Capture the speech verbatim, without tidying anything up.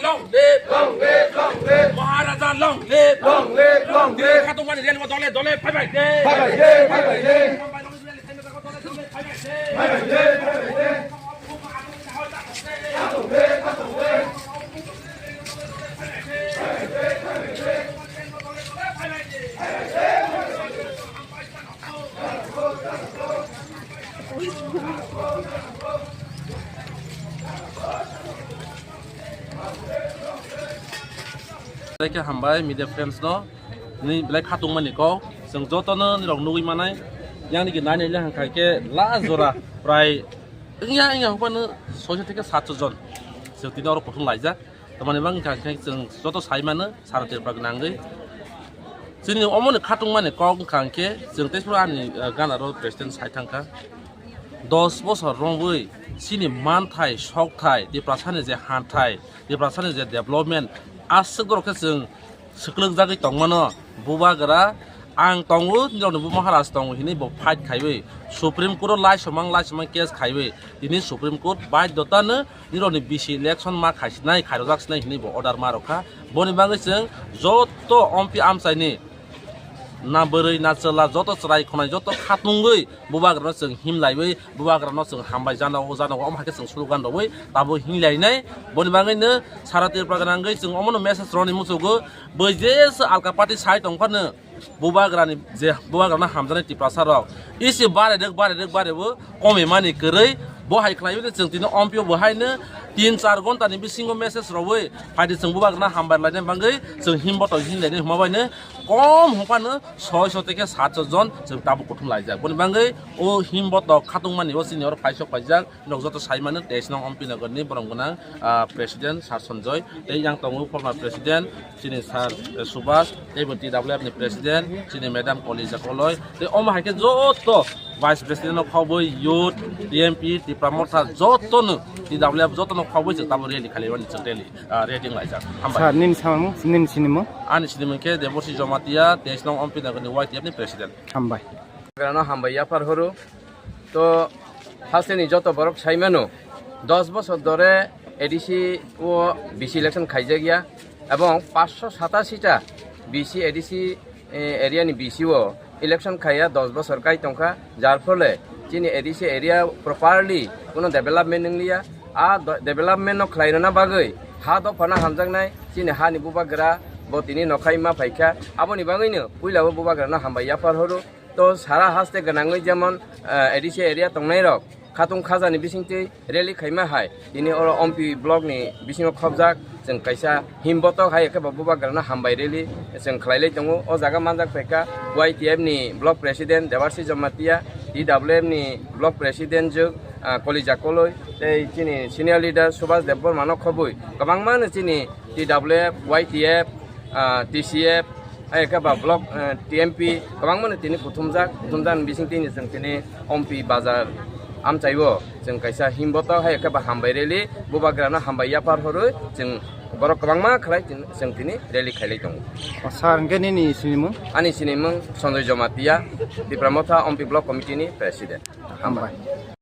Long live! Long live! Long live! Maharaja long live! Long live! Long live! Khatung mani rel dole dole phai bai de. Phai bai de, phai bai de. Belai khe hambai media friends no, nini belai khatungmani kok, chwng jotono nirok nugwi manai, yang nini nai nai le hangkha khe last jora prai wngya wngya hokbano soiso theke satso jon, chwng tini oro kuthum laijak. Tamani bang wngkha khe chwng joto sai mano, sara Tripura nangwi. Chini omoni khatungmani kok wngkha khe chwng tei phuru ani, eh, gana ro president sai thangkha. Dos bosor romwi chini manthai, sokthai, Tiprasani je hanthai, Tiprasani je development, aswk borok khe chwng swklwk jagwi tongmano. Bubagra ang tongo, nirokni bo Maharaj tongo hinwi bo fight khaiwi Supreme Court o laisomang laisomang case khaiwi tini Supreme Court baidhotano nirokni bisi election ma khaisinai, khairojak sinai hinwi bo order ma rokha. Boni bagwi chwng joto ompi amchaini na bwrwi na chwla joto chwrai khonai joto khatungwi bubagrano chwng himlaiwi bubagrano chwng hambai janogo janogo omo hai khe chwng slogan rwwi tabo hinlainai. Boni bagwino sara Tripura gwnangwi chwng omono message rwni muchugo, bui jesa alka party sai tongphano bubagrani je bubagrano hamjaknai Tiprasa rok isi bare rwk bare rwk bare bo komimani kwrwi bo hai khlaiwi chwng tini ompi o bo haino tin char ghonta ni bisingo message rwwi phaidi chwng bubagrano hambai laina bagwi chwng himboto hinlainai hwnma baino kom hwnphano soiso tei khe satso jon chwng tabuk kuthum laijak. Boni bagwi o himboto khatungmani o chini oro phaisok paijak. Nok joto sai mano, teis nong Ompi Nagar ni borom gwnang, ah, President Sir Sanjoy, tei yang tongo former President chini Sir, eh, Subhas, tei bo T W F ni President chini Madam Kolija Koloi, tei omo hai khe joto Vice President no khobwi, Youth, T M P, Tipra Motha, joto no T W F joto no khobwi chwng tamo rally khali mani chwng rally, ah, rally wng laijak. Hambai. Sir, nini samung, nini sinimung? Ani sinimung khe Deborsi Jamatia, teis nong Ompi Nagar ni Y T F ni President. Hambai. Grano hambai yaphar horo. To hasteni joto borok sai mano, dos bosor dore A D C o B C election khaijak ya, ebong paanch sho satashi ta B C A D C, eh, area ni B C o election khaiya dos bosor kai tongkha, jar phole chini A D C area properly kuno development wngliya. A do-, development no khlai rwna bagwi ha dophano hamjaknai chini hani bubagra bo tini nokhai ma phaikha, aboni bagwino puila o bubagrano hambai yaphar horo. To sara haste gwnangwi jemon, eh, A D C area tongnairok khatung khajani bisingtwi rally khaima hai tini oro Ompi block ni bisingo khobjak chwng kaisa himbotok hai khe bo bubagrano hambai rally chwng khlailai tongo. O jaga manjak phaikha Y T F ni block president Debarsi Jamatia, T W F ni block president jwk, ah, Kolija Koloi tei chini senior leader Subhas Debbarma no khobwi kwbangma no chini T W F, Y T F, ah, T C F, hai khe ba block, eh, T M P kwbangma no tini kuthumjak, kuthumjak ni bising tini chwng tini Ompi bazar amchai o chwng kaisa himbotok hai khe ba hambai rally bubagrano hambai yaphar horwi chwng borok kwbangma khlai tin-, chwng tini rally khailai tongo. O sir, hwnkhe nini sinimung? Ani sinimung Sanjoy Jamatia, Tipra Motha Ompi Block Committee ni President. Hambai.